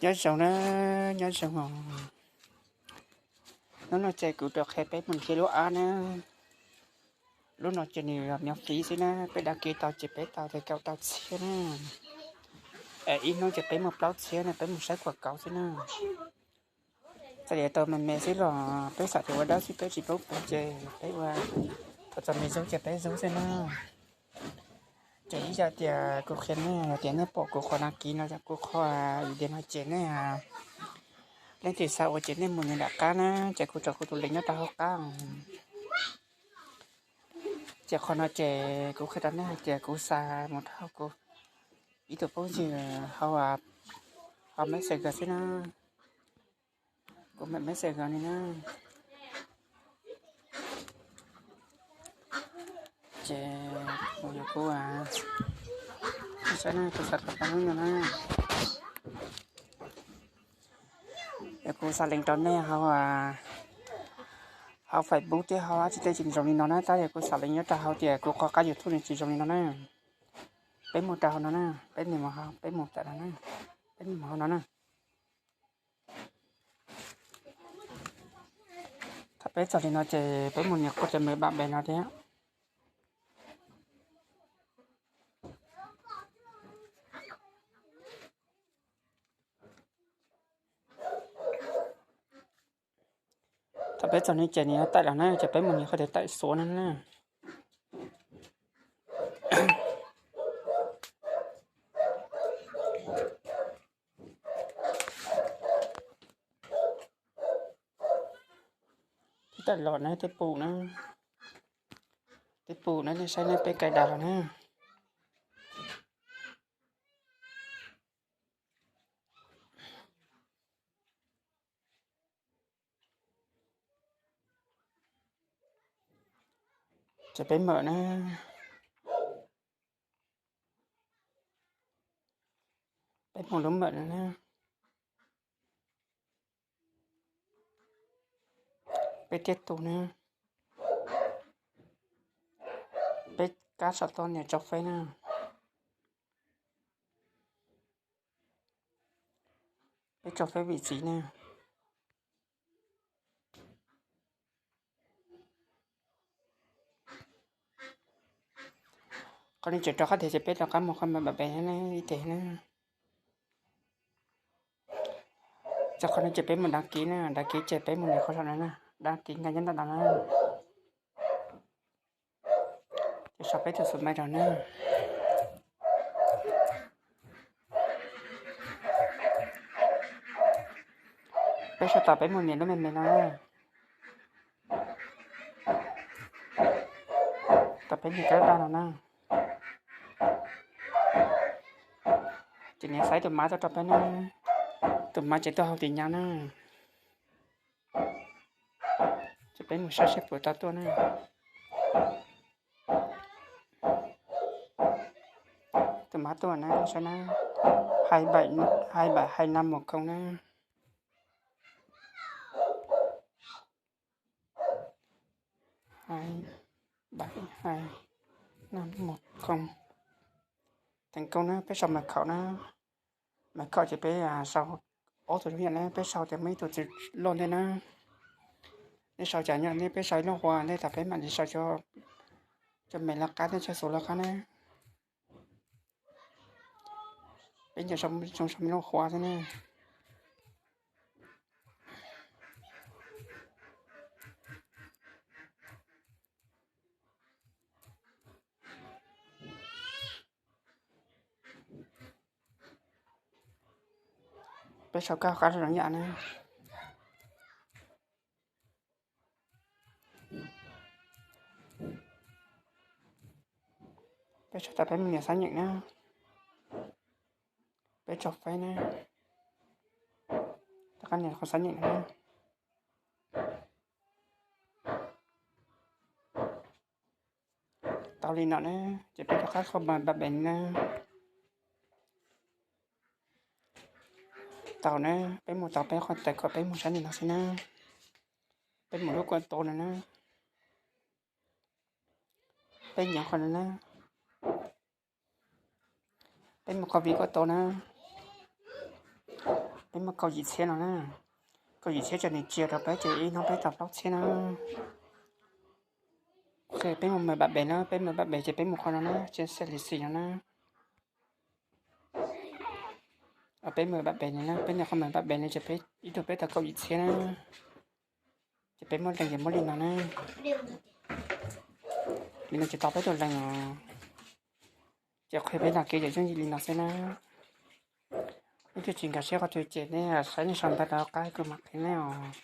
Nyob zoo na, nyob zoo os. Hnub no ces kuv rov qhia peb mus nrhiav lub app na. Lub no ces nws yog miễn phí xwb na, peb đăng ký tau ces peb tau txais kaum tau txhiab na. Ib hnub ces peb muaj plaub txhiab na, peb mus saib quảng cáo xwb na. Txawm tias tau me me xwb los peb xav tias ua dawb xwb peb tsis paub pub ces peb ua, thaum txog me zub ces peb zub xwb na. Ces ib yam tias kuv qhia nej, yog tias nej pom kuv qhov đăng ký no, kuv qhov video no ces nej, leej twg xav ua ces nej mus nws nram qab na, ces kuv tso kuv tus link nyob rau hauv qab. Ces qhov no ces kuv qhia rau nej hais tias kuv xa mus rau kuv ib tug phooj ywg hauv, hauv Messenger xwb na. Kuv mam Messenger ni na. Ces kuv, kuv saib na, kuv xa rau peb no na. Yog kuv xa link rau nej hauv, hauv Facebook thiab hauv dab tsi tej tsis zoo li no na, tab yog kuv xa link nyob rau hauv tias kuv qhov qab YouTube nws tsis zoo li no na. Peb mus rau hauv no na, peb nias mus hauv, peb mus tawm no na, peb nias mus hauv no na. Thaum peb txog li no ces peb mus nias qhov cov me bam bes no thiab. Thaum peb txog no ces nws yuav tawm los na, ces peb mus nias qhov tias tawm suav no na. Tawm los na, twb pum na, twb pum na, nej saib na, peb cài đặt los na. Ces peb mở na, peb mus lub mở no na. Peb tiếp tục na, peb kab sau toj nias tso feb na. Peb tso feb vim txiv na. Qhov no ces rov qab tiag ces peb rov qab mus qhov me bam bes ib teg na. Txog qhov no ces peb mus đăng ký na, đăng ký ces peb mus nias qhov saum no na, đăng ký nkag nyob ntawm no na. Ces sau peb tus xu maiv rau na. Peb sau tas peb mus nias lub me me no na. Tas peb nias kab daj no na. Ces nias xaiv tus mab tuaj rau peb na. Tus mab ces tuaj hauv tim nyab na. Ces peb mus saib seb puas tau tuaj na. Tus mab tuaj na, saib na, hai bảy, hai bảy hai năm một không na. Hai bảy hai năm một không. Thành công na, peb sau mật khẩu na. Mật khẩu ces peb sau ob tug zoo yam na, peb sau tias muaj ib tug tsis loj ntej na. Nej sau cas nyob nej, peb sau ib lub Huas ntej tas peb mam li sau cov me laj qab thiab cov xuv laj qab na. Peb nyiam sau me lub Huas xwb na. Peb sau kab qab zoo yam na. Peb sau tas peb mus nias xác nhận na. Peb tso feb na. Rov qab nias qhov xác nhận na. Tau li no na, ces peb rov qab qhov me bam bes na. Tau na, peb mus tau peb qhov tài khoản peb mus saib li no xwb na. Peb mus lub kuaj tau no na. Peb nyeem qhov no na. Peb mus qhov vis kuaj tau na. Peb muaj kaum yim txhiab no na. Kaum yim txhiab ces nws cia rau peb ces ib hnub peb tau plaub txhiab na. Peb mus mời bạn bè na, peb mời bạn bè ces peb mus qhov no na, trên xe lì xì no na. Peb mời bạn bè no na, peb mus qhov mời bạn bè no ces ib tug peb tau kaum yim txhiab na. Ces peb muab lees ces muab li no na. Li no ces tau peb tug lees os. Ces qhia peb ntaus kev ces yooj yim li no xwb na. Leej twg tsis nkag siab qhov twg ces nej saib nej sau ntawv rau qab kuv mam qhia nej os.